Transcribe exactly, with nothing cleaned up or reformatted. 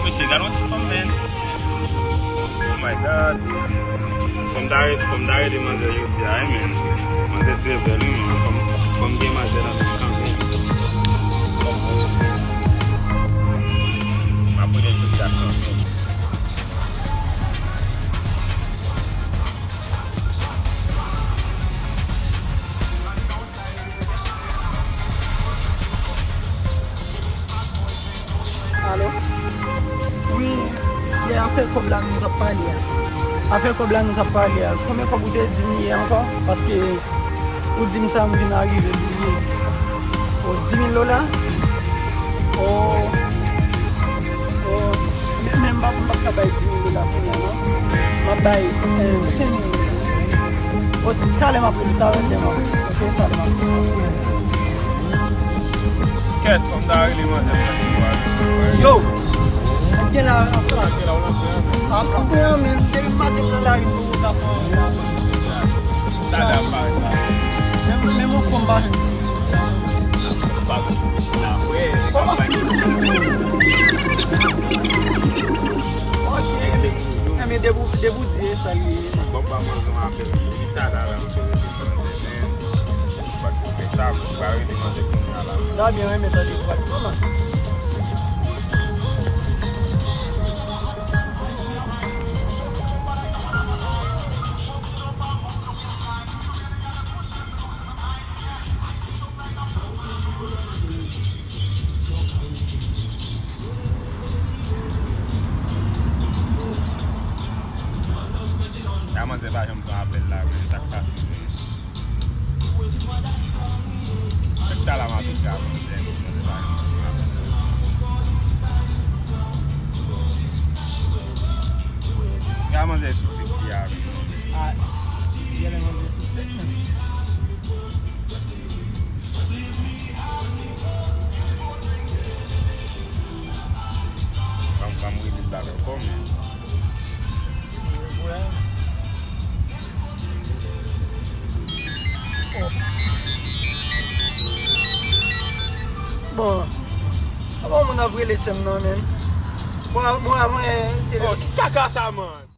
Mesye, gade yon ti fanm, man. Oh my God. Fò m ta re-, fò m ta rele manzè jodi a, wi, man. Manzè trè bèl, wi, man. Fò m, fò m gen manzè nan men kanmenm. M ap rele jodi a kanmenm. Alo? Wi, yè afè kòb la nou t ap pale a. Afè kòb la nou t ap pale a. Konbyen kòb ou te di m yè ankò? Paske ou di m sa, m vin arive bliye. O, dis mil dola? O, o, men, men m pa, m pa ka bay dis mil dola kounye a, non. M ap bay, eh, senk mil. O, talè m ap rele, talè sèlman. Ok, talè m ap rele. Kèt, fò m ta rele manzè m nan. Yo! Gen la, gen la, w nan pran. A, kanpe an, men, se maten m nan lari pou w ta pran. Dada, pa, pa. Men, men, mon fò m pa. Pa, pa. Apre, oh, ok. Enben, depi w, depi w di e sa, li ye. Bon, pa manzè m apèl. Li ta la, la, m te rete. Paske fè sa, m pa rele manzè kounye a la. Sa byen renmen tande vwa l, kòman? A manzè pa janm pran apèl la, men sa k pase, men. Tout tala m ap ekri a manzè, manzè pa janm pran apèl la. Gade manzè sou fèt li a, men. A, genlè manzè sou fèt, men. Fò m, fò m rele l la ankò, men. Bon, a bon moun ap rele sè m nan, men. Bon, bon, avan, eh, te... Oh, ki kaka sa, man?